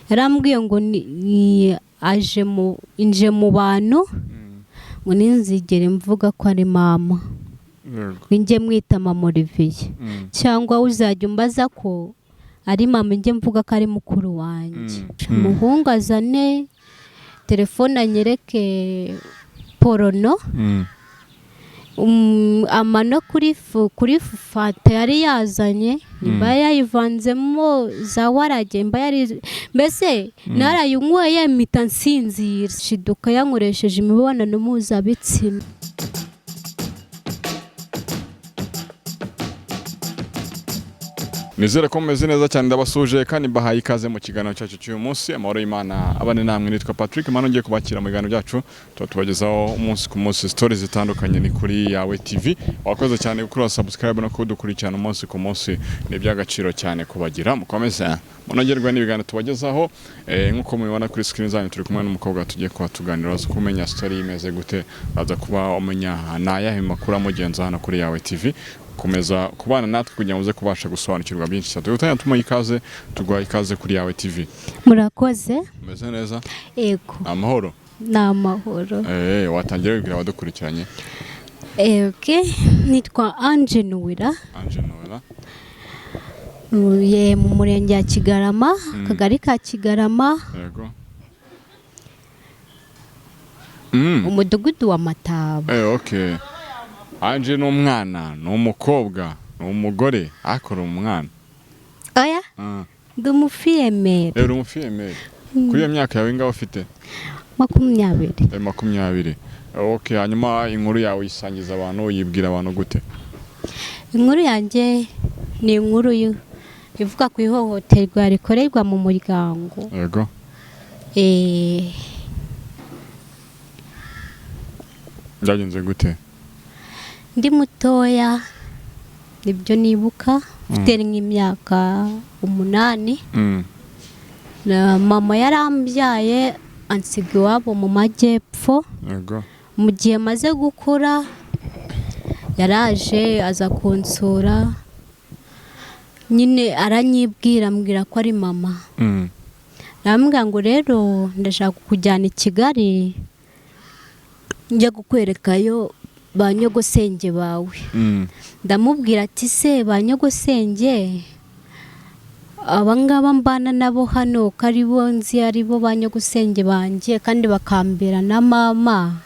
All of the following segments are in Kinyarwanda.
Yarambwiye ngo ni aje mu inje mu bantu ngo ninzigere mvuga ko ari mama, njye mwita mama Olivier, cyangwa uzajya umbaza ko ari mama njye mvuga ko ari mukuru wanjye. Umuhungu azane telefone anyereke porno, amano kuri fanta yari yazanye, nimba yayivanzemo za warage, mba yari mbese narayinyweye mpita nsinzira, shiduka yankoresheje imibonano mpuzabitsina. Nizere ko mumeze neza cyane, ndabasuje kandi mbahaye ikaze mu kiganiro cyacu cy'uyu munsi. Amahoro y'Imana abane namwe. Nitwa Patrick Mano, ngiye kubakira mu biganiro byacu tuba tubagezaho umunsi ku munsi stories zitandukanye. Ni kuri Yawe TV. Wakoze cyane gukora subscribe no kudukurikirana umunsi ku munsi, ni iby'agaciro cyane kubagira. Mukomeze munogerwa n'ibiganiro tubagezaho. Nk'uko mubibona kuri screen zanyu, turi kumwe n'umukobwa tugiye kuba tuganira kumenya story imeze gute, baza kuba umenya ni ayahe makuru amugenza hano kuri Yawe TV. Komeza kubana natwe kugira ngo uze kubasha gusobanukirwa byinshi cyane. Tugutanya tumuha ikaze, tuguha ikaze kuri Yawe TV. Murakoze. Umeze neza? Ego. Amahoro? Ni amahoro. Watangira wibwira abadukurikiranye. Okay. Nitwa Ange Nuwira. Ange Noella. Ntuye mu murenge wa Kigarama, akagari ka Kigarama, Yego. umudugudu wa Mataba. Okay. Ange ni umwana, ni umukobwa, ni umugore, akora umwana. Oya, ndi umufiyemeri. Rero umufiyemeri. Kuri iyo myaka yawe ingaho ufite? 20. 20. Okay, hanyuma inkuru yawe uyisangiza abantu, uyibwira abantu gute? Inkuru yanjye ni inkuru ivuga ku ihohoterwa rikorerwa mu muryango. Yego. Byagenze gute? Ndi mutoya nibyo nibuka, mfite nk'imyaka 8. Na mama yarambyaye ansiga iwabo mu majyepfo. Yego. Mu gihe maze gukura yaraje aza kunsura, nyine aranyibwira, ambwira ko ari mama. Arambwira ngo rero ndashaka kukujyana i Kigali njya kukwerekayo ba nyogosenge bawe. Ndamubwira ati se ba nyogosenge abangaba mbana nabo hano ko ari bo nzi, ari bo ba nyogosenge banjye kandi bakambera na mama,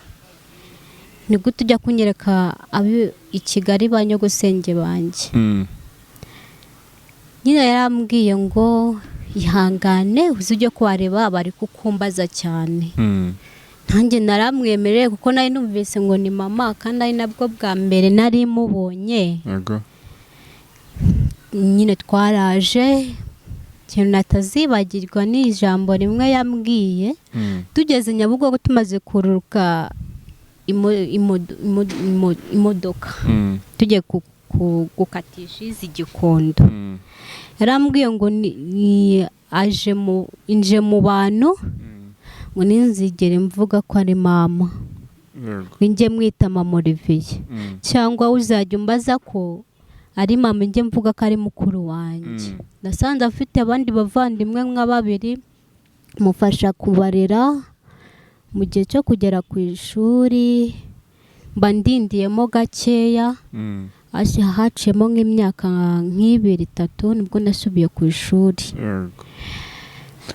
ni gute ujya kunyereka abi i Kigali ba nyogosenge banjye? Nyine yarambwiye ngo ihangane uze ujye kubareba bari kukumbaza cyane. Nanjye naramwemereye kuko nari numvise ngo ni mama, kandi ari nabwo bwa mbere nari mubonye. Yego. Nyine twaraje, ikintu natazibagirwa ni ijambo rimwe yambwiye. Tugeze Nyabugogo tumaze kururuka imodoka, tugiye gukatisha izi Gikondo, yarambwiye ngo ni aje mu inje mu bantu ngo ninzigere mvuga ko ari mama, njye mwita mama Olivier, cyangwa uzajya umbaza ko ari mama njye mvuga ko ari mukuru wanjye. Nasanze afite abandi bavandimwe nka babiri, mufasha kubarera. Mu gihe cyo kugera ku ishuri mba ndindiyemo gakeya, haciyemo nk'imyaka nk'ibiri itatu nibwo nasubiye ku ishuri. Yego.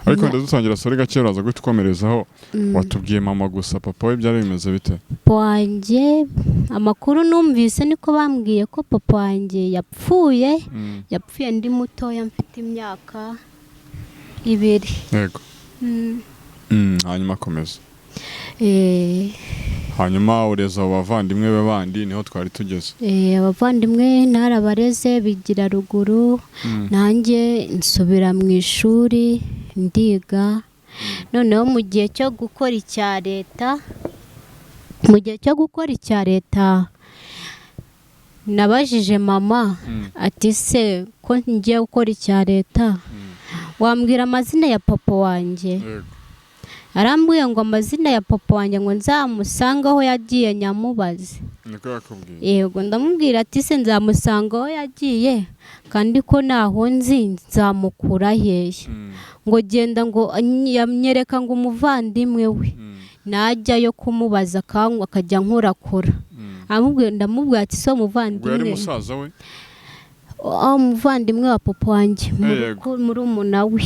Ariko ndadutangira sori gake, uraza gutukomerezaho. Watubwiye mama gusa, papa we byari bimeze bite? Papa wanjye amakuru numvise niko bambwiye ko papa wanjye yapfuye. Yapfuye ndi mutoya, mfite imyaka 2. Yego. Hanyuma akomeza. Hanyuma ureza abo bavandimwe be bandi, niho twari tugeze. Abavandimwe narabareze bigira ruguru, nanjye nsubira mu ishuri ndiga. Noneho mu gihe cyo gukora icya leta, mu gihe cyo gukora icya leta nabajije mama ati se ko ngiye gukora icya leta wambwira amazina ya papa wanjye? Yego. Arambwiye ngo amazina ya papa wanjye ngo nzamusange aho yagiye nyamubaze. Niko yakubwiye? Yego. Ndamubwira ati se nzamusanga aho yagiye kandi ko ntaho nzi, nzamukura hehe? Ngo genda, ngo yamwereka ngo umuvandimwe we, najyayo kumubaza akajya nkorakora. Ndamubwira ati so Ubwo yari umuvandimwe musaza we? Umuvandimwe wa papa wanjye, murumuna we,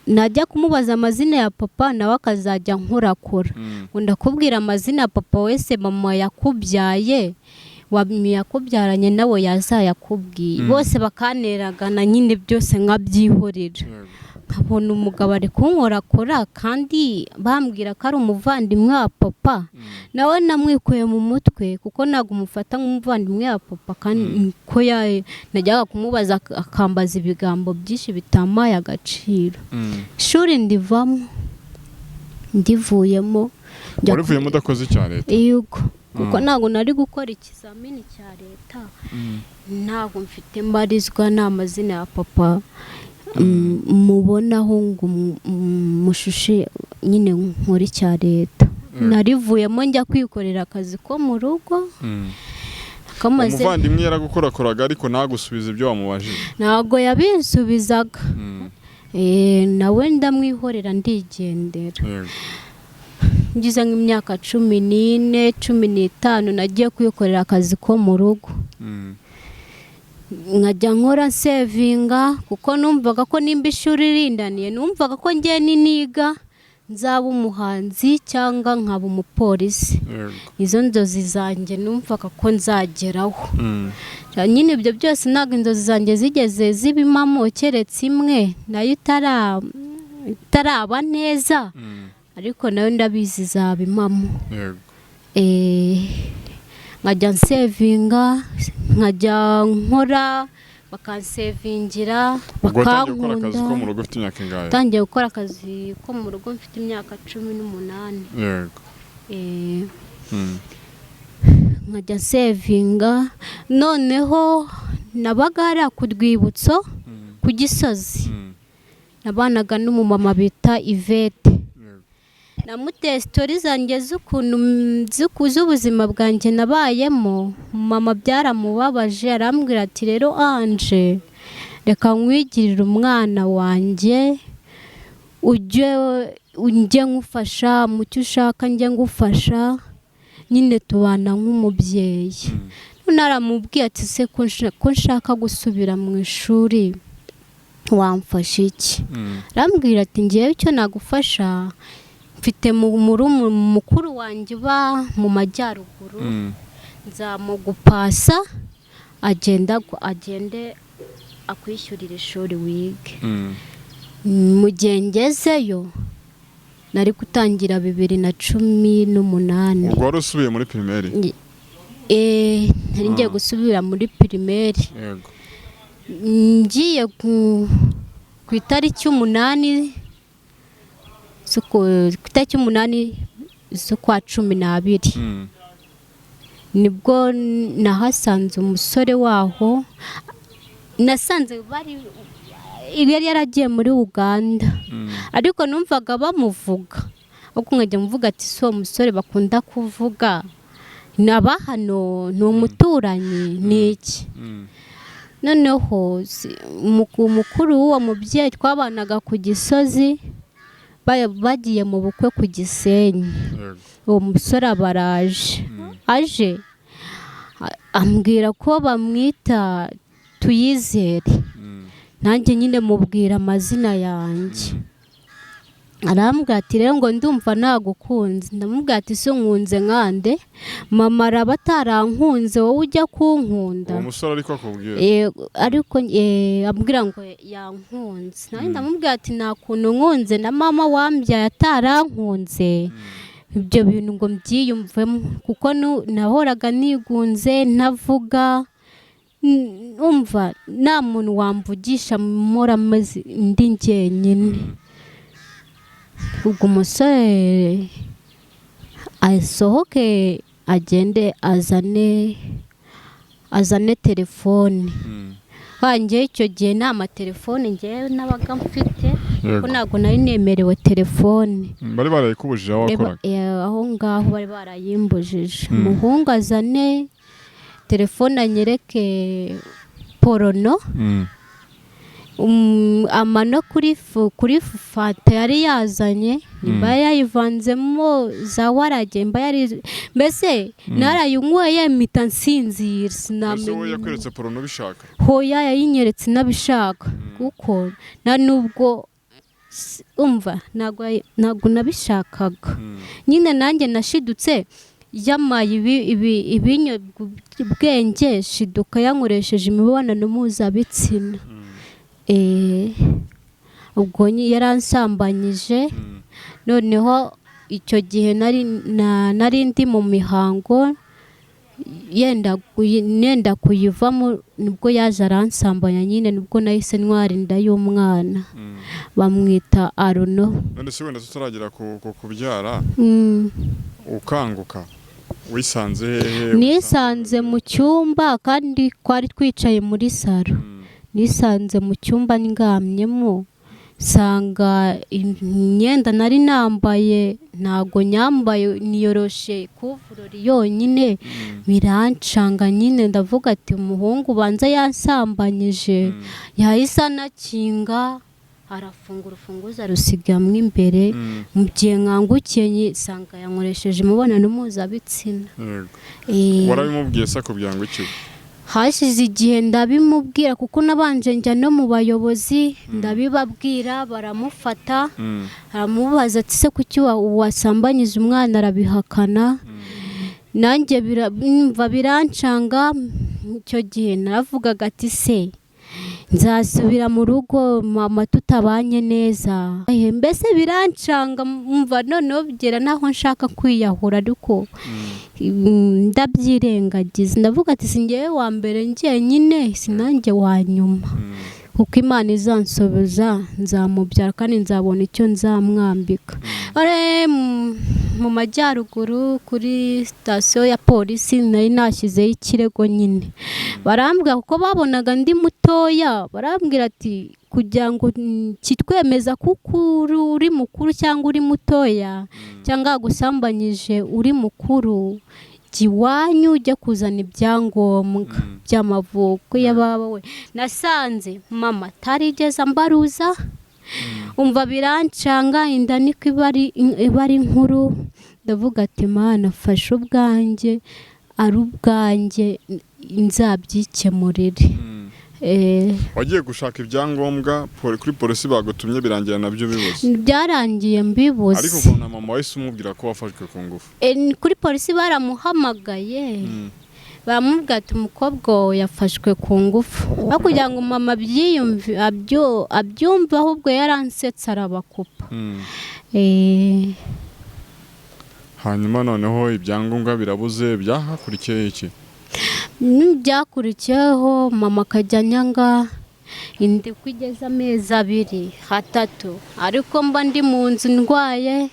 najya kumubaza amazina ya papa nawe akazajya nkorakora. Ngo ndakubwira amazina ya papa wese, mama yakubyaye, yakubyaranye nawe yazayakubwiye. Bose bakaneragana nyine, byose nkabyihorera. Nkabona umugabo ari kunkorakora kandi bambwira ko ari umuvandimwe wa papa. Nawe namwikuye mu mutwe kuko ntabwo umufata nk'umuvandimwe wa papa, kandi ko najyaga kumubaza akambaza ibigambo byinshi bitamaye agaciro. Ishuri ndivamo, ndivuyemo njya Warivuyemo udakoze icya leta? Yego, kuko ntabwo nari gukora ikizamini cya leta ntabwo mfite mbarizwa, nta mazina ya papa mubonaho ngo mushushe nyine nkore icya leta. Narivuyemo njya kwikorera akazi ko mu rugo. Kamaze Umuvandimwe yaragukorakoraga ariko ntagusubize ibyo wamubajije? Ntabwo yabinsubizaga. Nawe ndamwihorera ndigendera. Ngize nk'imyaka 14, 15, nagiye kwikorera akazi ko mu rugo. Nkajya nkora nsevinga kuko numvaga ko nimba ishuri rindaniye, numvaga ko ngiye niniga nzaba umuhanzi cyangwa nkaba umupolisi. Izo nzozi zanjye numvaga ko nzageraho. Nyine ibyo byose ntabwo inzozi zanjye zigeze zibimamo, keretse imwe nayo itaraba neza, ariko nayo ndabizi izaba impamo. Nkajya nsevinga, nkajya nkora bakansevingira. Ubwo watangiye gukora akazi ko Bakankunda. mu rugo ufite imyaka ingahe? Ntangiye gukora akazi ko mu rugo mfite imyaka 18. Nkajya nsevinga. Noneho nabaga hariya ku rwibutso ku Gisozi. Nabanaga n'umumama bita Ivete. Namuteye story zanjye z'ukuntu z'ubuzima bwanjye nabayemo. Mama byaramubabaje, arambwira ati rero Anje, reka nkwigirire umwana wanjye, ujye njye ngufasha mu cyo ushaka, njye ngufasha nyine tubana nk'umubyeyi. None aramubwiye ati se ko nshaka gusubira mu ishuri, wamfasha iki? Arambwira ati ngewe icyo nagufasha, mfite mukuru wanjye uba mu majyaruguru, nzamugupasa agenda agende akwishyurira ishuri wige. Mu gihe ngezeyo nari gutangira 2018. Ubwo wari usubiye muri primaire? Nari ngiye gusubira muri primaire. Ngiye ku itariki 8 ku itariki 8 z'ukwa 12, nibwo nahasanze umusore waho. Nasanze bari yari yaragiye muri Uganda, ariko numvaga bamuvuga, ariko nkajya mvuga ati si uwo musore bakunda kuvuga, ni aba hano, ni umuturanyi, ni iki? Noneho umukuru w'uwo mubyeyi twabanaga ku Gisozi, bagiye mu bukwe ku Gisenyi. Uwo musore aba araje, aje ambwira ko bamwita Tuyizere. Nanjye nyine mubwira amazina yanjye. Arambwira ati rero ngo ndumva nagukunze. Ndamubwira ati se nkunze nkande? Mama araba atarankunze, wowe ujya kunkunda? Uwo musore ariko akubwira? Yego, ariko ambwira ngo yankunze. Nanjye ndamubwira ati nta kuntu nkunze na mama wambyaye atarankunze, ibyo bintu ngo mbyiyumvemo, kuko nahoraga nigunze, ntavuga, numva nta muntu wamvugisha, mpora meze ndi njyenyine. Ubwo umusore asohoke agende azane telefone. Wanjye icyo gihe nta matelefone ngewe nabaga mfite. Kuko ntabwo nari nemerewe telefone. Bari barayikubujije aho wakoraga? Aho ngaho bari barayimbujije. Umuhungu azane telefone anyereke porno, amano kuri fanta yari yazanye, nimba yayivanzemo za warage, mba yari mbese narayinyweye mpita nsinzira. Ese wowe Sinamenya. yakweretse porno ubishaka? Hoya, yayinyeretse nabishaka, kuko nta nubwo umva, ntabwo nabishakaga nyine. Nanjye nashidutse yamaye ibinyobwenge, shiduka yankoresheje imibonano mpuzabitsina. Ubwo yaransambanyije. Noneho icyo gihe nari ndi mu mihango yenda kuyivamo, nibwo yaje aransambanya nyine, nibwo nahise ntwara inda y'umwana, bamwita Aruno. None se wenda tutaragera ku kubyara, ukanguka wisanze hehe? Nisanze mu cyumba, kandi twari twicaye muri salo. Nisanze mu cyumba ndyamyemo, nsanga imyenda nari nambaye ntago nyambaye, niyoroshe couvre-lit yonyine. Birancanga nyine, ndavuga ati umuhungu ubanza yansambanyije. Yahise anakinga, arafunga urufunguzo arusigamo imbere. Mu gihe nkangukiye nsanga yankoresheje imibonano mpuzabitsina. Warabimubwiye se akubwira ngo iki? Hashize igihe ndabimubwira, kuko nabanje njya no mu bayobozi ndabibabwira, baramufata, aramubaza ati se kuki wasambanyije umwana? Arabihakana. Nanjye mva birancanga. Icyo gihe naravugaga ati se nzasubira mu rugo mama tutabanye neza? Mbese birancanga, mva noneho bigera n'aho nshaka kwiyahura, ariko ndabyirengagiza, ndavuga ati si njyewe wa mbere njyenyine, si nanjye wa nyuma, kuko Imana izansoboza nzamubyara kandi nzabona icyo nzamwambika. Mu majyaruguru kuri sitasiyo ya polisi nari nashyizeho ikirego nyine, barambwira, kuko babonaga ndi mutoya, barambwira ati kugira ngo kitwemeza kuko uri mukuru cyangwa uri mutoya cyangwa yagusambanyije uri mukuru, jya iwanyu ujye kuzana ibyangombwa by'amavuko y'ababa we. Nasanze mama atarigeze ambaruza. Umva birancanga, inda niko iba ari nkuru. Ndavuga ati Mana fasha ubwanjye, ari ubwanjye nzabyikemurire. Wagiye gushaka ibyangombwa kuri polisi bagutumye, birangira nabyo bibuze? Byarangiye mbibuze. Ariko ubwo na mama wahise umubwira ko wafashwe ku ngufu? Kuri polisi baramuhamagaye, baramubwira ati umukobwa wawe yafashwe ku ngufu. Aho kugira ngo mama abyumve, ahubwo yaransetse arabakupa. Hanyuma noneho ibyangombwa birabuze, byahakurikiye iki? Byakurikiyeho mama akajya anyanga, inda uko igeze amezi 2, 3, ariko mba ndi mu nzu ndwaye,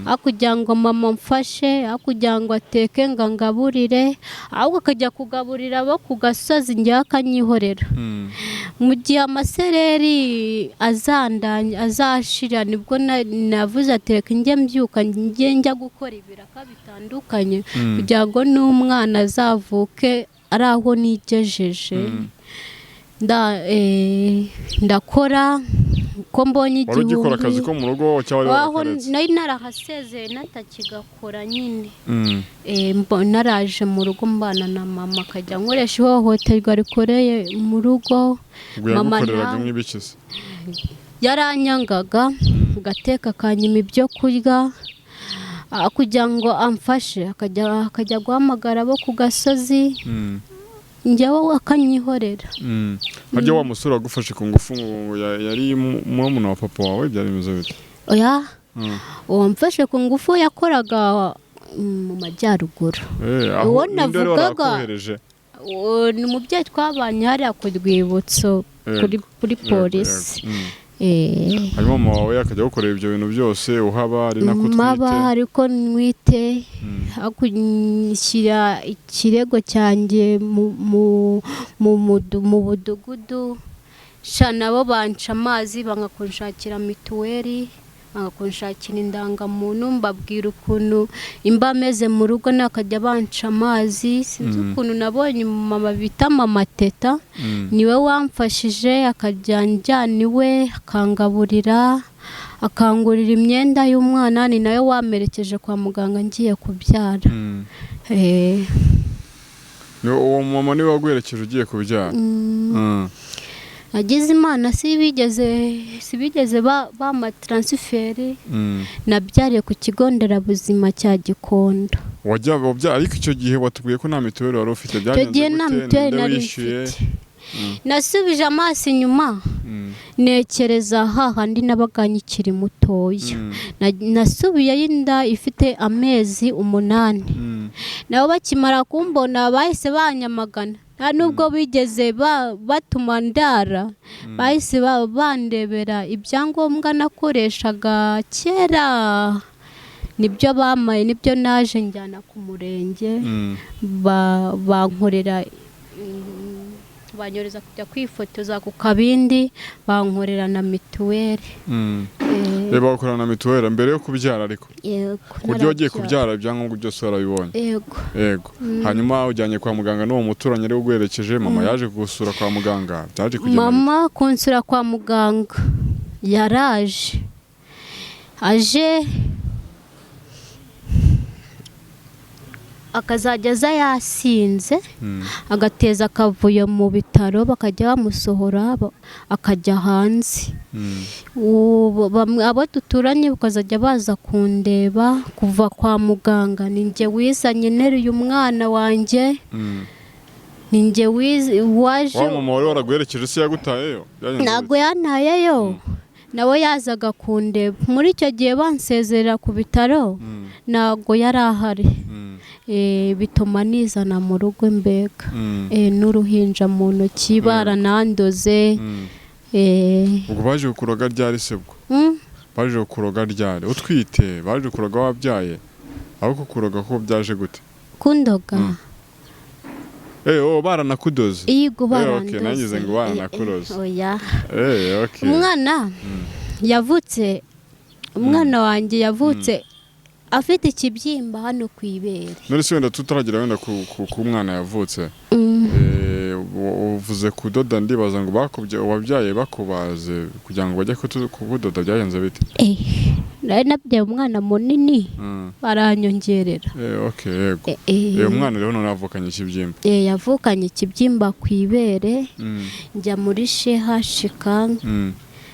aho kugira ngo mama mfashe, aho kugira ngo ateke ngo angaburire, ahubwo akajya kugaburira abo ku gasozi, njyewe akanyihorera. Mu gihe amasereri azashira, nibwo navuze ati reka njye mbyuka njye njya gukora ibiraka bitandukanye, kugira ngo n'umwana azavuke ari aho nigejeje. Ndakora uko mbonye Wari ugikora akazi igihumbi. ko mu rugo cyangwa wari Aho warakaretse? nari narahasezeye, natakigakora nyine. Naraje mu rugo mbana na mama, akajya ankoresha ihohoterwa rikoreye mu rugo. Ubwo Mama yagukoreraga nk'ibiki se? Yaranyangaga, agateka akanyima ibyo kurya, kugira ngo amfashe akajya guhamagara abo ku gasozi, njyewe akanyihorera. Harya wa musore wagufashe ku ngufu ngo yari murumuna wa papa wawe, byari bimeze bite? Oya, uwo mfashe ku ngufu yakoraga mu majyaruguru. Aho Uwo ninde wari navugaga warakohereje? Uwo ni umubyeyi twabanye hariya ku rwibutso, kuri polisi. Hanyuma mama wawe akajya gukorera ibyo bintu byose uhaba, ari nako Maba utwite? ariko ntwite. Hakunshyira ikirego cyanjye mu mudugudu. Sha nabo banca amazi, banga kunshakira mituweli, banga kunshakira indangamuntu. Mbabwira ukuntu imba ameze mu rugo, nakajya banca amazi. Sinzi ukuntu nabonye umumama bita Mama Teta, niwe wamfashije, akajya anjyana iwe, akangaburira, akangurira imyenda y'umwana. Ni nawe wamerekeje kwa muganga ngiye kubyara. Uwo mama niwe waguherekeje ugiye kubyara? Agize Imana si bigeze bampa transfert. Nabyariye ku kigo nderabuzima cya Gikondo. Wajya wabyara, ariko icyo gihe watubwiye ko nta mituweli wari ufite. Icyo Byagenze gihe nta gute? mituweli Ninde nari wishyuye? mfite. Nasubije amaso inyuma, ntekereza hahandi nabaga nkikiri mutoya. Nasubiyeyo inda ifite amezi 8. Nabo bakimara kumbona bahise banyamagana, nta nubwo bigeze batuma ndara. Bahise bandebera ibyangombwa nakoreshaga kera, nibyo bamaye, nibyo naje njyana ku murenge. Bankorera, banyohereza kujya kwifotoza ku Kabindi, bankorera na mituweli. Reba, bakorana na mituweli mbere yo kubyara ariko? Yego. Ku buryo wagiye Narabyara. kubyara ibyangombwa byose warabibonye? Yego. Yego. Hanyuma ujyanye kwa muganga n'uwo muturanyi ari uguherekeje. Mama yaje kugusura kwa muganga, byaje kugenda bite? Mama kunsura kwa muganga yaraje, aje akazajya aza yasinze, agateza akavuyo mu bitaro, bakajya bamusohora akajya hanze. Ubu abo duturanye bakazajya baza kundeba. Kuva kwa muganga ni njye wizanye nteruye umwana wanjye. Ni njye waje. Wa mama wari waraguherekeje se yagutayeyo? Byagenze Ntabwo bite? yantayeyo, nawe yazaga kundeba. Muri icyo gihe bansezerera ku bitaro ntabwo yari ahari. Bituma nizana mu rugo mbega n'uruhinja mu ntoki, baranandoze. Ubwo baje kukuroga ryari se bwo? Baje kukuroga ryari? Utwite? Baje kukuroga wabyaye? Aho kukuroga ko byaje gute? Kundoga? Oh, baranakudoze? Yego. Okay, Barandoze. Nagize ngo baranakuroze. Oya. Okay. Umwana yavutse, umwana wanjye yavutse afite ikibyimba hano ku ibere. None se wenda tutaragera wenda ku mwana yavutse, uvuze kudoda, ndibaza ngo bakubye wabyaye bakubaze kugira ngo bajye kukudoda, byagenze bite? Nari nabyaye umwana munini, baranyongerera. Okay, yego. Umwana rero none avukanye ikibyimba? Yavukanye ikibyimba ku ibere. Njya muri shehashika.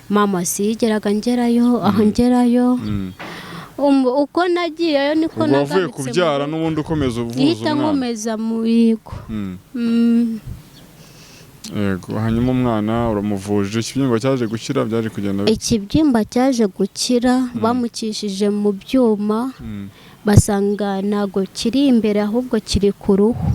Mama siyigeraga ngerayo, aho ngerayo. Uko nagiyeyo niko Ubwo wavuye nagarutse kubyara mu rugo. n'ubundi ukomeza uvuza Ihita umwana? nkomeza mu bigo. Yego. Hanyuma umwana uramuvuje, ikibyimba cyaje gukira? Byaje kugenda bite? Ikibyimba cyaje gukira, bamukishije mu byuma, basanga ntabwo kiri imbere ahubwo kiri ku ruhu.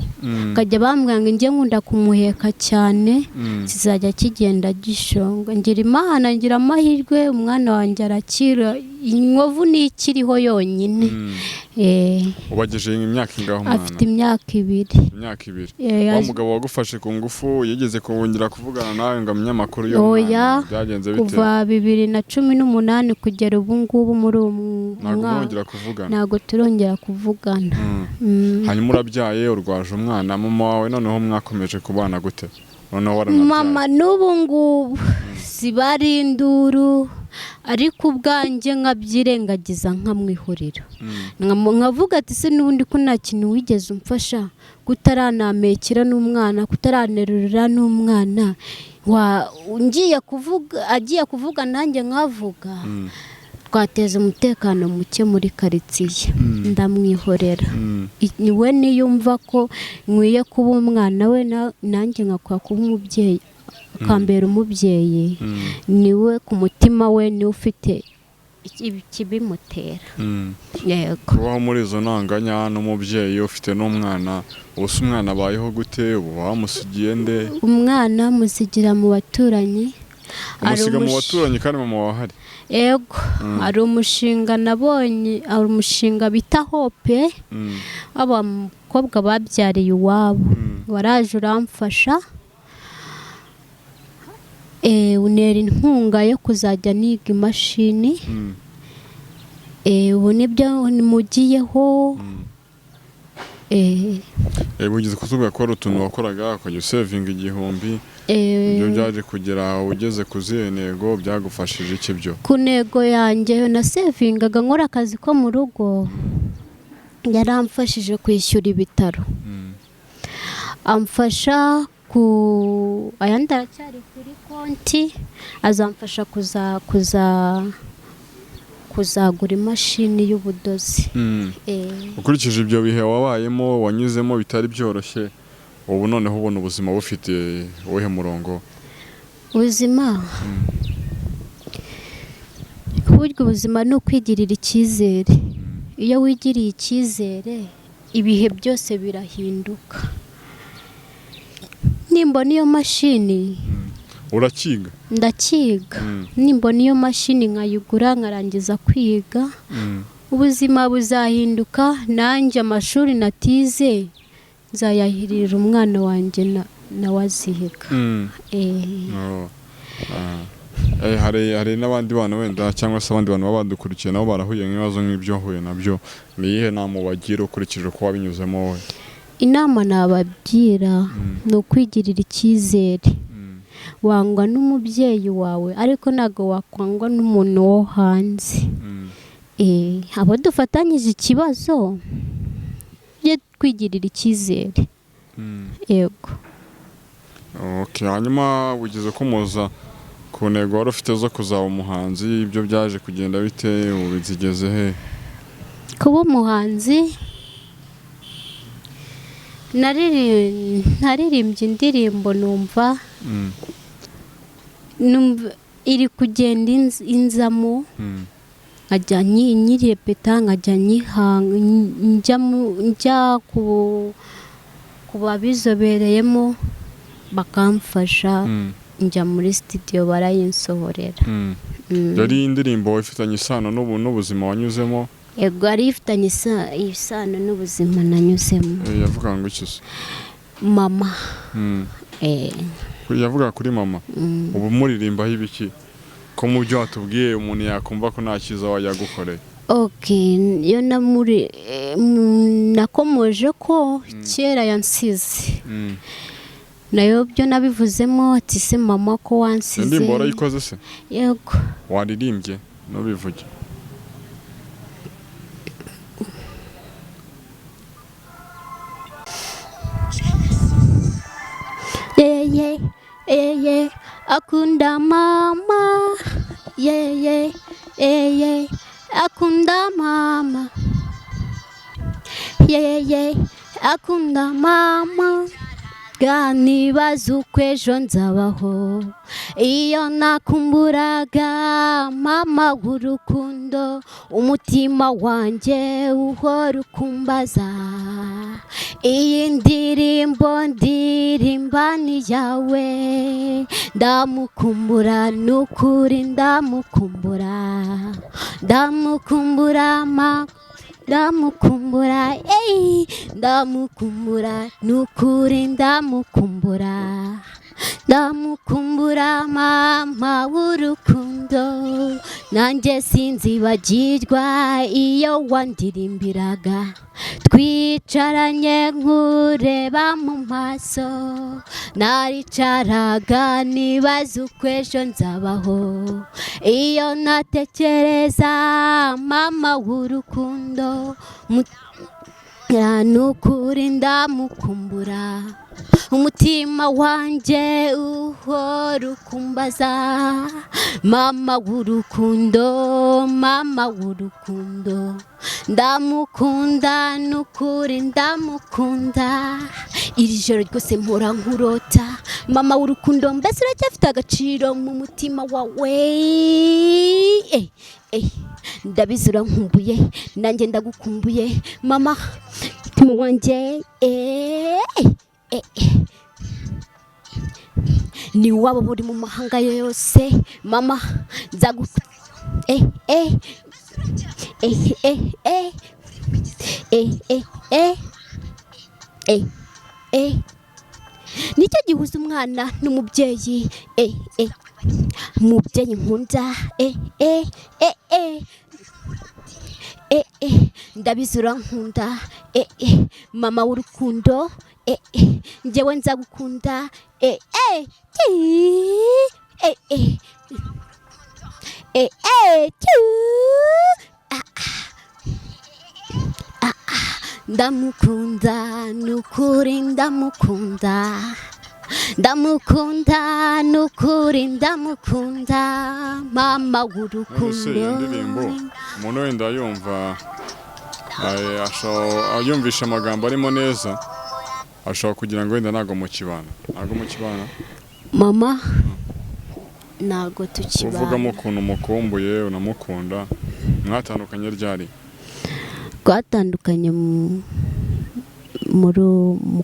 Bakajya bambwira ngo njye nkunda kumuheka cyane, kizajya kigenda gishonga. Ngira Imana, ngira amahirwe, umwana wanjye arakira, inkovu niyo ikiriho yonyine. Ubagejeje imyaka ingahe umwana? Afite imyaka 2. Imyaka 2. Eh. Wa mugabo wagufashe ku ngufu yigeze kongera kuvugana nawe ngo amenye amakuru y'uwo Oya. mwana? Byagenze bite? Kuva 2018 kugera ubu ngubu muri uyu Ntabwo mwaka mwongera kuvugana? Ntabwo turongera kuvugana. Hanyuma urabyaye, urwaje umwana. Mama wawe noneho mwakomeje kubana gute noneho waranabyaye? Mama n'ubu ngubu ziba ari induru, ariko ubwanjye nkabyirengagiza, nkamwihorera. Nkavuga ati: "Se n'ubundi ko nta kintu wigeze umfasha, kutaranamekera n'umwana, kutaranerurira n'umwana ngiye kuvuga, agiye kuvuga nanjye nkavuga, twateza umutekano muke muri karitsiye." Ndamwihorera. We niyumva ko nkwiye kuba umwana we, nanjye nkakwiye kuba umubyeyi, akambera umubyeyi. Niwe ku mutima we, niwe ufite ikibimutera. Yego. Kubaho muri izo ntanganya n'umubyeyi ufite n'umwana, ubu se umwana abayeho gute? Ubu bamusigiye nde? Umwana musigira mu baturanyi. Hari Umusiga mu baturanyi kandi mama wawe ahari? Yego. Hari umushinga nabonye, hari umushinga bita Hope, w'abakobwa babyariye iwabo. Waraje uramfasha. Unera inkunga yo kuzajya niga imashini. Ubu nibyo mugiyeho. Wigeze kutubwira ko hari utuntu wakoraga ukajya usevinga 1000. Ibyo byaje kugera ugeze ku zihe ntego? Byagufashije iki byo? Ku ntego yanjye nasevingaga nkora akazi ko mu rugo, yaramfashije kwishyura ibitaro, amfasha ku ayandi aracyari kuri konti, azamfasha kuza kuza kuzagura imashini y'ubudozi. Ukurikije ibyo bihe wabayemo, wanyuzemo bitari byoroshye, ubu noneho ubona ubuzima bufite uwuhe murongo? Ubuzima, burya ubuzima ni ukwigirira icyizere. Iyo wigiriye icyizere, ibihe byose birahinduka. Nimbona iyo mashini Urakiga? Ndakiga. Nimbona iyo mashini nkayigura, nkarangiza kwiga, ubuzima buzahinduka. Nanjye amashuri natize nzayahirira umwana wanjye nawe aziga. Oh. Ah. Hari n'abandi bana wenda cyangwa se abandi bantu baba badukurikiye nabo barahuye n'ibibazo nk'ibyo wahuye nabyo, ni iyihe nama ubagira ukurikije uko wabinyuzemo wowe? Inama nabagira ni ukwigirira icyizere. Wangwa n'umubyeyi wawe, ariko ntabwo wakwangwa n'umuntu wo hanze. Abo dufatanyije ikibazo, tujye twigirira icyizere. Yego. Okay, hanyuma wigeze kumuza ku ntego wari ufite zo kuzaba umuhanzi, ibyo byaje kugenda bite? Ubu zigeze he? Kuba umuhanzi, naririmbye indirimbo, numva numva iri kugenda inzamo, nkajya nyirepeta, nkajya nyihanga, njya ku babizobereyemo bakamfasha, njya muri studio barayinsohorera. Yari indirimbo ifitanye isano n'ubuzima wanyuzemo? Yego, yari ifitanye isano n'ubuzima nanyuzemo. Yavuga ngo iki se? Mama. Yavuga kuri mama? Mm. Ubu muririmbaho ibiki, ko mu byo watubwiye umuntu yakumva ko nta cyiza yagukoreye? Okay, iyo namuri nakomoje ko kera yansize, nayo byo nabivuzemo ati: "Se mama, ko wansize?" Indirimbo warayikoze se? Yego. Waririmbye ntubivuge. Yeye eye akunda mama, yeye eye akunda mama, yeye akunda mama. Nibaza uko ejo nzabaho iyo nakumburaga mama w'urukundo, umutima wanjye uhora ukumbaza. Iyi ndirimbo ndirimba ni yawe. Ndamukumbura nukuri, ndamukumbura, ndamukumbura ma, ndamukumbura, ey, ndamukumbura nukuri, ndamukumbura, ndamukumbura mama w'urukundo. Nanjye sinzibagirwa iyo wandirimbiraga twicaranye, nkureba mu maso, naricaraga nibaza uko ejo nzabaho iyo natekereza mama w'urukundo. Nukuri ndamukumbura, umutima wanjye uhora ukumbaza mama w'urukundo, mama w'urukundo. Ndamukunda nukuri, ndamukunda. Iri joro ryose mpora nkurota, mama w'urukundo. Mbese uracyafite agaciro mu mutima wawe? Ndabizi urankumbuye, nanjye ndagukumbuye mama, mutima wanjye. Ni waba buri mu mahanga yose, mama, nzagu nicyo gihuza umwana n'umubyeyi. Mubyeyi nkunda, eh eh eh eh eh eh, ndabizi urankunda, eh eh, mama w'urukundo, eh eh, njyewe nzagukunda, eh eh eh eh eh eh, ah ah ah, ndamukunda nukuri, ndamukunda, ndamukunda nukuri, ndamukunda mama None se iyo w'urukundo. ndirimbo umuntu wenda yumva ayumvisha amagambo arimo neza, ashobora kugira ngo wenda ntabwo mukibana. Mama ntabwo tukibana. Uvugamo ukuntu umukumbuye, unamukunda. Mwatandukanye ryari? Twatandukanye mu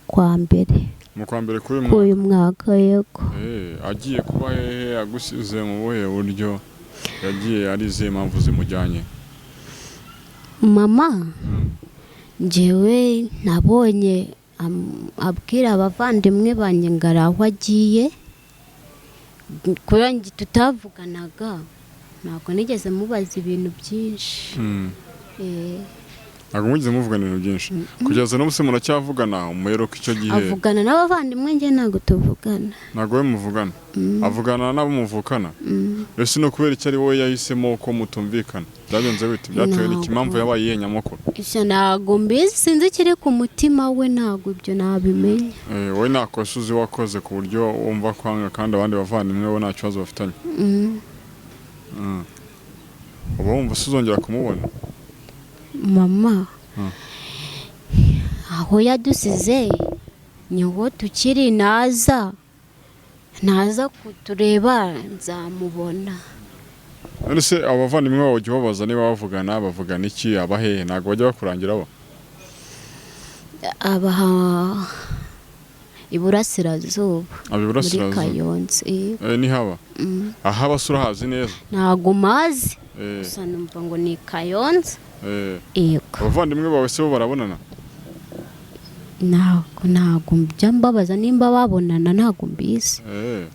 kwa mbere. Mu kwa mbere k'uyu mwaka? K'uyu mwaka, yego. Agiye kuba hehe? Agusize mu buhe buryo? Yagiye ari izihe mpamvu zimujyanye? Mama, njyewe nabonye abwira abavandimwe banjye ngo ari aho agiye. Kubera njye tutavuganaga, ntabwo nigeze mubaza ibintu byinshi. Ntabwo mwigeze muvugana ibintu byinshi kugeza n'ubu se? Muracyavugana? Umuheruka icyo gihe? Avugana n'abavandimwe, njye ntabwo tuvugana. Ntabwo we muvugana? Avugana n'abo muvukana? Mm. Ese ni ukubera icyo ari wowe yahisemo ko mutumvikana? Byagenze bite? Byatewe n'iki? Ntabwo. Impamvu yabaye iyihe nyamukuru? Icyo ntabwo mbizi, sinzi ikiri ku mutima we, ntabwo ibyo nabimenya. Wowe nta kosa uzi wakoze ku buryo wumva kwanga, kandi abandi bavandimwe bo nta kibazo bafitanye? Mm. Uba wumva se uzongera kumubona? Mama, aho yadusize niho tukiri. Naza kutureba nzamubona. None se abo bavandimwe bawe ujya ubabaza niba bavugana? Bavugana iki? Aba hehe? Ntabwo bajya bakurangira bo? Abaha iburasirazuba. Aba Muri iburasirazuba? Kayonza. Nihaba ahaba se urahazi neza? Ntabwo mazi. Gusa numva ngo ni Kayonza. Yego. Abavandimwe bawe se bo barabonana? Ntabwo njya mbabaza nimba babonana, ntabwo mbizi.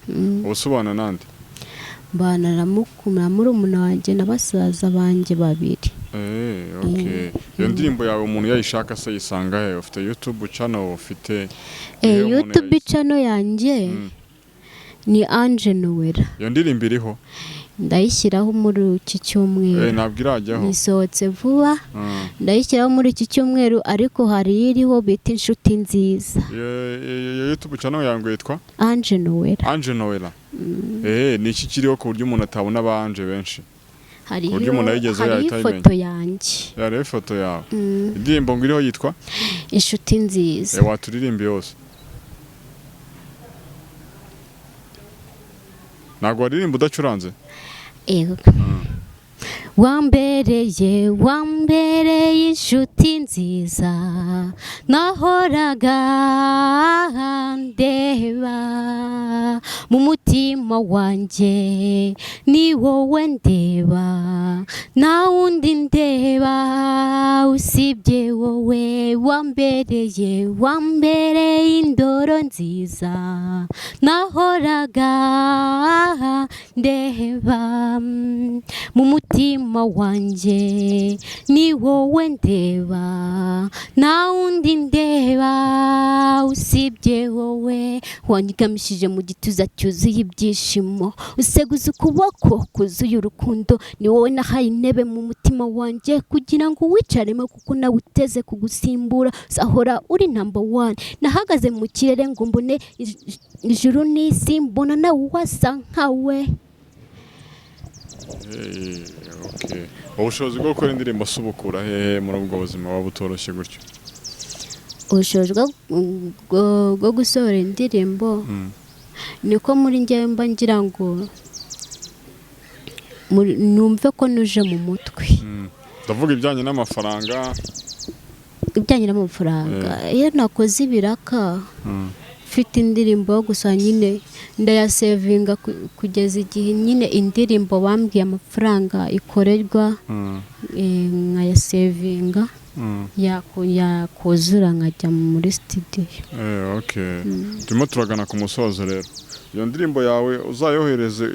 Ubu se ubana nande? Mbana na murumuna wanjye na basaza banjye babiri. Okay. Iyo ndirimbo yawe umuntu yayishaka se yisanga he? Ufite YouTube channel? Ufite iyo umuntu YouTube channel yanjye ni Ange Noella. Iyo ndirimbo iriho? Ndayishyiraho muri iki cyumweru. Ntabwo irajyaho? Isohotse vuba. Ndayishyiraho muri iki cyumweru, ariko hari iriho bita Inshuti Nziza. Iyo YouTube channel yawe ngo yitwa? Ange Noella. Ange Noella. Ni iki kiriho ku buryo umuntu atabona aba Ange benshi? Hariho Ku buryo umuntu ayigezeho hariho yahita ayimenya. ifoto yanjye. Yareba ifoto yawe. Mm. Indirimbo ngo iriho yitwa? Inshuti Nziza. Waturirimba yose? Ntabwo waririmba udacuranze? Yego. Wambereye inshuti nziza nahoraga ndeba mu mutima wanjye, ni wowe ndeba, nta wundi ndeba usibye wowe. Wambereye indoro nziza nahoraga ndeba mu mutima wanjye, ni wowe ndeba, nta wundi ndeba usibye wowe. Wanyigamishije mu gituza cyuzuye ibyishimo, useguza ukuboko kuzuye urukundo. Ni wowe nahaye intebe mu mutima wanjye kugira ngo wicaremo, kuko nawe uteze kugusimbura, uzahora uri number one. Nahagaze mu kirere ngo mbone ijuru n'isi, mbona nawe wasa nkawe. Okay. Ubushobozi bwo gukora indirimbo se ubukura hehe muri ubwo buzima waba butoroshye gutyo? Ubushobozi bwo gusohora indirimbo niko muri njyewe mba ngira ngo numve ko nuje mu mutwe. Ndavuga ibijyanye n'amafaranga. Ibijyanye n'amafaranga, iyo nakoze ibiraka mfite indirimbo yo gusa nyine ndayasevinga kugeza igihe nyine indirimbo bambwiye amafaranga ikorerwa, nkayasevinga, yakuzura nkajya muri studio. Okay. Turimo turagana ku musozo rero. Iyo ndirimbo yawe uzayohereze,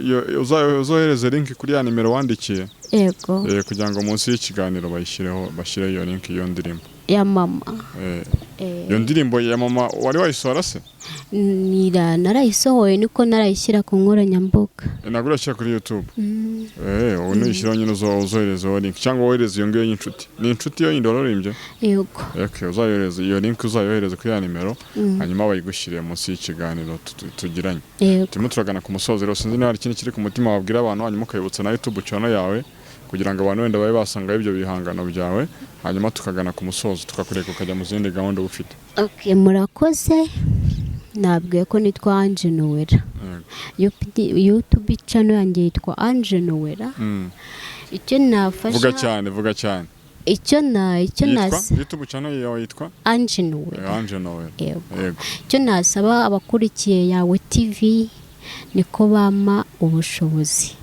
uzohereze link kuri ya nimero wandikiye. Yego. Kugira ngo munsi y'ikiganiro bayishyireho, bashyireho iyo link y'iyo ndirimbo. Ya mama. Iyo ndirimbo ya mama wari wayisohora se? Narayisohoye, niko narayishyira ku nkoranyambaga. Ntabwo urashyira kuri YouTube? Ubu nuyishyiraho nyine uzoherezeho link, cyangwa wohereze iyo ngiyo y'inshuti. Ni inshuti yo yindi warurimbye? Yego. Okay, uzayohereze iyo link, uzayohereze kuri ya nimero, hanyuma bayigushyiriye munsi y'ikiganiro tugiranye. Yego. Turimo turagana ku musozo rero, sinzi niba hari ikindi kiri ku mutima wabwira abantu, hanyuma ukabibutsa na YouTube channel yawe kugira ngo abantu wenda babe basangaho ibyo bihangano byawe, hanyuma tukagana ku musozo, tukakureka ukajya mu zindi gahunda uba ufite. Okay, murakoze. Nabwiye ko nitwa Ange Noella. YouTube channel yanjye yitwa Ange Noella. Icyo nafasha Vuga cyane, vuga cyane. Icyo Yitwa nasa YouTube channel yawe yitwa? Ange Noella. Ange Noella. Yego. Yego. Icyo nasaba abakurikiye Yawe TV niko bampa ubushobozi.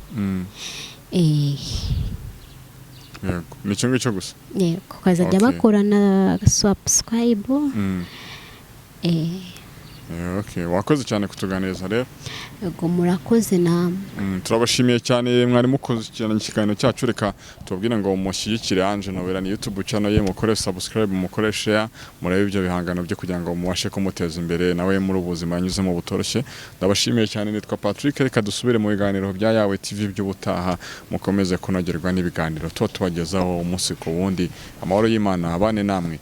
Yego, ni icyo ngicyo gusa? Yego, bakazajya bakora na subscribe. Okay, wakoze cyane kutuganiriza rero. Yego, murakoze namwe. Turabashimiye cyane, mwari mukoze cyane ikiganiro cyacu. Reka tubabwire ngo mushyigikire Ange Noella, ni YouTube channel ye, mukore subscribe, mukore share, murebe ibyo bihangano bye kugira ngo mubashe kumuteza imbere nawe muri ubu buzima yanyuzemo butoroshye. Ndabashimiye cyane, nitwa Patrick. Reka dusubire mu biganiro bya Yawe TV by'ubutaha. Mukomeze kunogerwa n'ibiganiro tuba tubagezaho umunsi ku wundi. Amahoro y'Imana abane namwe.